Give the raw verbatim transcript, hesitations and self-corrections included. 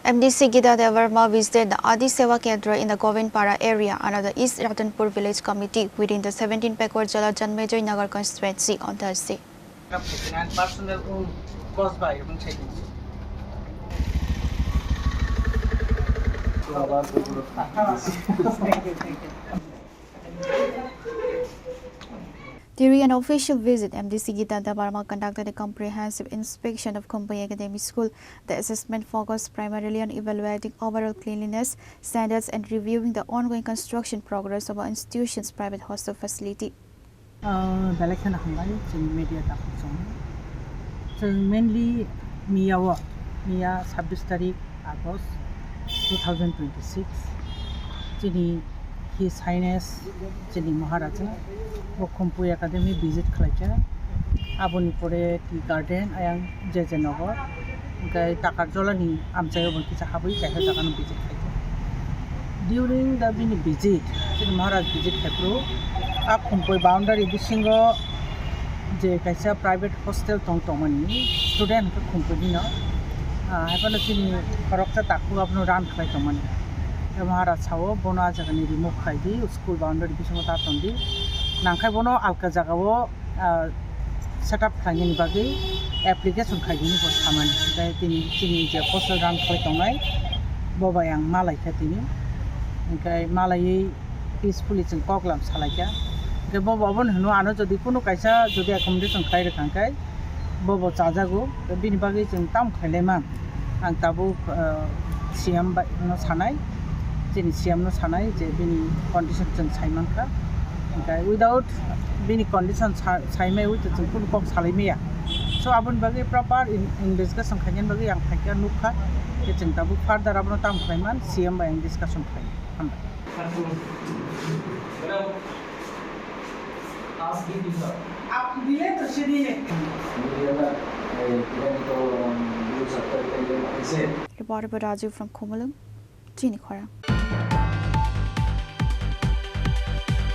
M D C Gita Debbarma visited the Adi Seva Kendra in the Govindpara area under the East Ratanpur Village Committee within the seventeen Pakur Jala Janmejoi Nagar constituency on Thursday. And personal own cause by এবং settings. During an official visit, M D C Gita Debbarma conducted a comprehensive inspection of Khumpui Academy School. The assessment focused primarily on evaluating overall cleanliness standards and reviewing the ongoing construction progress of our institution's private hostel facility. Ah, belai kheno hambai chwng media takhuk chwng. Chwng mainly miya o, miya sabbish tarik August two thousand twenty-six, chini His Highness chini Maharaja bo Khumpui Academy visit khlaikha. Aboni pore Tea Garden ayang J J Nagar, hwnkhe Takarjolani amchaio bo kisa habwi kaisa jagano visit khlaikha. During the bini visit, chini Maharaj visit khaiphuru a Khumpui boundary bisingo je kaisa private hostel tong tongmani student hwnkhe Khumpui nino, ah, haiphano chini khoroksa takhuk abono run khlai tongmani. Tei Maharaj sao bono a jagani remove khlai di, school boundary bisingo ta tong di. Nangkhai bono alka jagao, ah, set up khlainani bagwi application khaigwini bo samani. Tei tini chini je hostel run khlai tongnai bo bai ang malaikha tini. Hwnkhe malaiwi peacefully chwng koklam salaikha. Hwnkhe bo bo abono hino ano jodi kunu kaisa jodi accommodation khlai rwkha hwnkhe bo bo chajago. Bini bagwi chwng tamo khlailaimang. Ang tabuk, ah, C M bai no sanai, chini C M no sanai je bini condition chwng sai mankha. Hwnkhe without bini condition sa-, sai maiwi to chwng kunu kok salai maya. So aboni bagwi proper in-, investigation khainani bagwi ang phaikha nukha. Khe chwng tabuk further abono tamo khlaiman C M bai ang discussion khlai. Hambai. Reporter by Raju from Khumulwng, Chini Khorang.